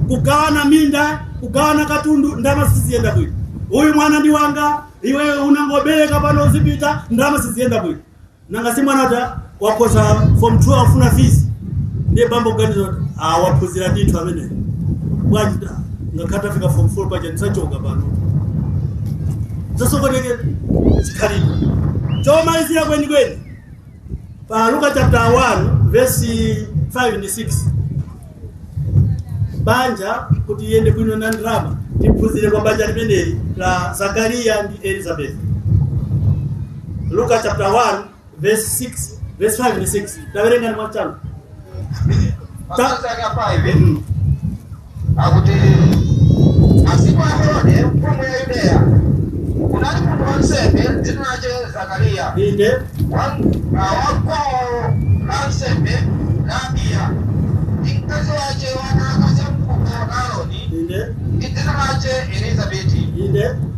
Kugawana minda, kugawana katundu, ndalama siziyenda bwino. Uyu mwana ndi wanga, iwe unangobereka pano, uzipita. Ndalama siziyenda bwino. Nanga si mwana uta wakhoza form 2, afuna fees, ndiye bambo kuganiza kuti ah, waphunzira ndithu amene, bwanji ngakhale tafika form 4 paja, ndisachoka pano. Zasokonekera chikhalidwe. Chomalizira kwenikweni, pa Luka chapter 1 verse 5 ndi 6, banja kuti iyende bwino na ndalama, tiphunzire kwa banja limeneli la Zakariya ndi Elizabeth. Luka chapter 1 verse 6, verse 5 ndi 6. Tawerengani mwachangu. Verse yake 5 akuti, masiku a Herode mfumu ya Yudeya, kunali munthu wansembe dzina lace Zakariya, wa gawo la nsembe la Abiya, ndi mkazi wace wa akazi a mfuko la Aroni, ndi dzina lace Elizabeti.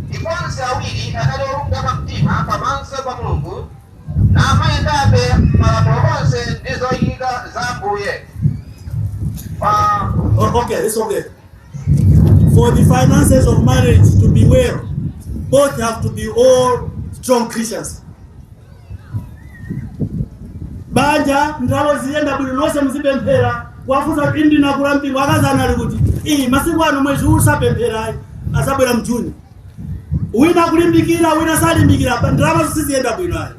Ndipo onse awiri anali olungama mtima pamaso pa Mulungu, namayendabe malamulo onse ndi zoyika za Ambuye. Oh, okay, it's okay. For the finances of marriage to be well, both have to be all strong Christians. Banja ndalama ziyenda bwino, nonse muzipemphera. Wafunsa indi nakula mpingo, akazi anali kuti iyi masiku ano mwezi usapempherayi, azabwera mjuni. Wina kulimbikira, wina salimbikira, ndalama zisiziyenda bwino ayi.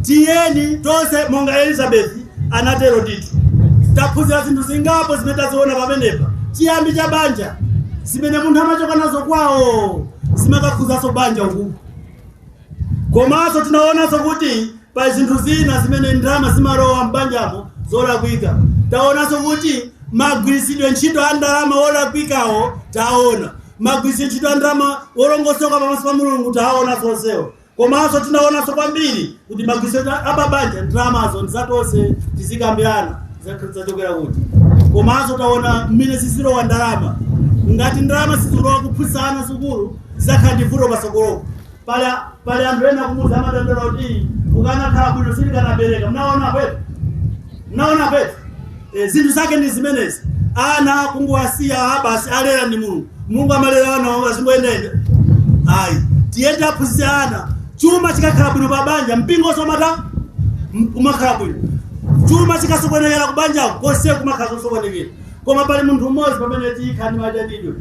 Tiyeni tonse monga Elizabeth anatero ndithu. Taphunzira zinthu zingapo zimene taziona pamenepa. Chiyambi cha banja, zimene munthu amachoka nazo kwawo zimakakhuzanso banja uku. Komanso tinaonanso kuti pa zinthu zina zimene ndalama zimalowa m'banjamo zolakwika. Taonanso kuti magwiritsidwe ntchito a ndalama olakwikawo taona, magwiritsidwe ntchito a ndalama wolongosoka pamaso pa Mulungu taona zonsewo. Komanso tinaonanso kwambiri kuti magwiritsidwe apabanja, ndalamazo ndizatonse, tizikambirana zachokera kuti. Komanso taona mmene zizilowa ndalama. Ngati ndalama sizilowa kuphunzitsa ana sukulu, zizakhala ndi vuto pasogoloko. Pali anthu ena kumudzi amadandaula kuti ukanakhala bwino silikanabereka. Mnaona kwetu, mnaona kwetu. Zinthu zake ndi zimenezi. Ana kungowasiya basi, alera ndi Mulungu. Mulungu amalera ana azingoyendayenda? Ayi, tiye tiaphunzitse ana. Chuma chikakhala bwino pa banja, mpingo somata umakhala bwino. Chuma chikasokonekera kubanjako, konse kumakhala zosokonekera. Koma pali munthu mmodzi pamene tikha ndi machadidwe,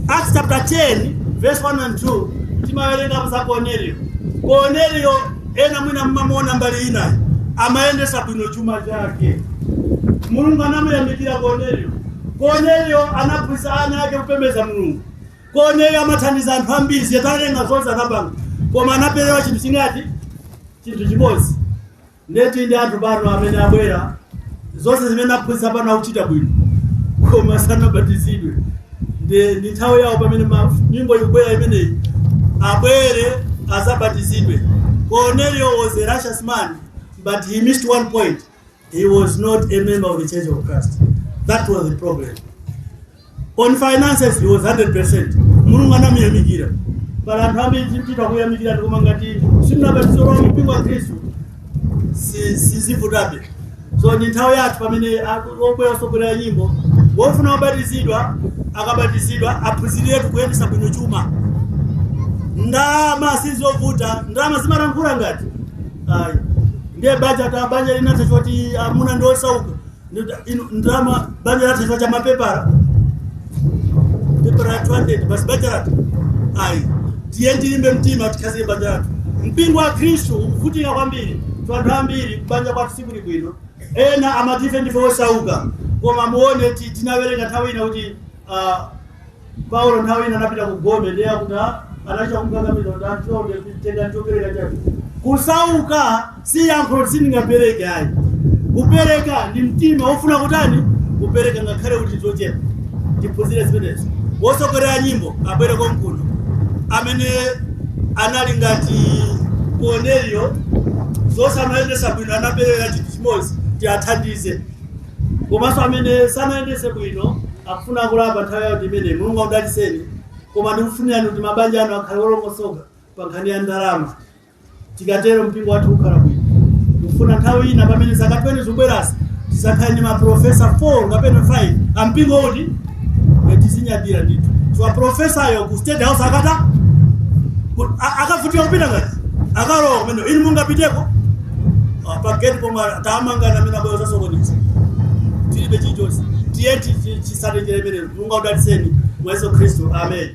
Acts chapter 10 verse 1 and 2, timawerengapo za Cornelio. Cornelio, ena mwina mmamuona mbali inayi, amayendesa bwino chuma chake. Mulungu anamuyamikira Cornelio. Cornelio anaphunzitsa ana ake kupembedza Mulungu. Cornelio amathandiza anthu ambiri, ziyetalenga zonse anapanga, koma anaperewa chinthu chingati? Chinthu chimodzi. Ndeti ndi anthu pano amene abwera, zonse zimene aphunzitsa pano akuchita bwino, koma sanabatizidwe. Ndi nthawi yawo pamene nyimbo ikubwera imeneyi, abwere azabatizidwe. Cornelio was a righteous man, but he missed one point: he was not a member of the Church of Christ. That was the problem. On finances he was 100%. Mulungu anamuyamikira. Pala anthu ambiri timchita kuyamikira, ndikoma ngati simunabatizidwa mpingo wa Khristu, sizivutabe. So ndi nthawi yathu pamene obwera osogolera nyimbo, wofuna kubatizidwa akabatizidwa, aphunziretu kuyendesa bwino chuma. Ndalama sizovuta, ndalama zimalankhula ngati ayi. Ndiye banja ta banja linatha choti amuna ndi osauka. Ndalama banja latha chifukwa cha mapepala, pepala ya 200 basi banja lathu. Ayi, tiye tilimbe mtima, tikhazike banja lathu. Mpingo wa Khristu ukuvutika kwambiri, anthu ambiri kubanja kwathu sikuli bwino. Ena amati ife ndife osauka, koma muone, tinawerenga nthawi ina kuti Paulo nthawi ina anapita ku gome, ndiye akuti anachita kumkakamiza kuti anthu tenga chopereka chake. Kusauka si yankho, sindingapereke ayi. Kupereka ndi mtima wofuna kutani? Kupereka ngakhale kuti zochepa. Tiphunzire zimenezo. Wosogolera nyimbo abwere konkuno, amene anali ngati Cornelio, zonse amayendesa bwino, anapereka chinthu chimodzi, tiathandize. Komanso amene sanayendese bwino akufuna kulapa, nthawi yawo imene. Mulungu akudalitseni, koma ndikufunirani kuti mabanja anu akhale olongosoka pa nkhani ya ndalama. Tikatero mpingo wathu ukhala bwino. Kufuna nthawi ina pamene zaka 20 zikubwerasi tisakhale ndi maprofesa 4 kapena 5 ampingo uti, tizinyadira ndithu. So aprofesayo ku State House akata akavutika kupita ngati akalowa kumene, inu mungapiteko? Pa gate pomwe tamangana amene abwera zasokoneza, tilibe chilichonse. Tiye chisate njira imeneyo. Mulungu akudalitseni mwa Yesu Khristu, amen.